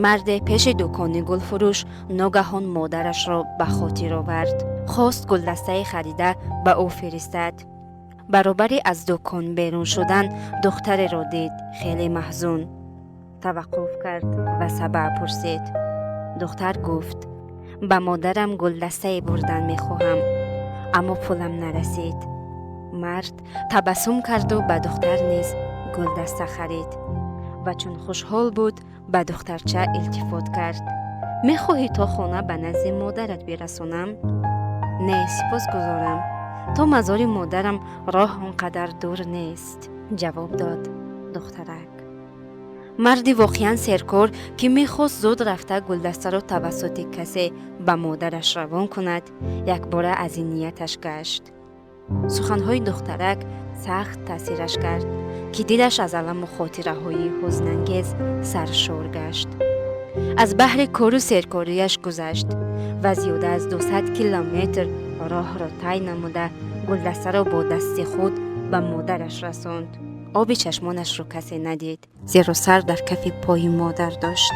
Марде пеши дукони гулфурӯш ногаҳон модарашро ба хотир овард. Хост гулдастае харида ба ӯ фиристад. Баробари аз дукон берун шудан духтареро дид, хеле маҳзун. Таваққуф кард ва сабаб пурсид. Духтар гуфт: «Ба модарам гулдастае бурдан мехоҳам, аммо пулам нарасид». Мард табассум карду ба духтар низ гулдаста харид ва чун хушҳол буд, ба духтарча илтифот кард: «Мехоҳӣ, то хона ба назди модарат бирасонам?» «Не, сипос гузорам, то мазори модарам роҳ он қадар дур нест», ҷавоб дод духтарак. Марди воқеан серкор, ки мехост зуд рафта гулдастаро тавассути касе ба модараш равон кунад, якбора аз ин нияташ гашт. Суханҳои духтарак сахт таъсираш кард, ки дилаш аз аламу хотираҳои ҳузнангез саршор гашт. Аз баҳри кору серкориаш гузашт ва зиёда аз 200 километр роҳро тай намуда, гулдастаро бо дасти худ ба модараш расонд. Оби чашмонашро касе надид, зеро сар дар кафи пои модар дошт.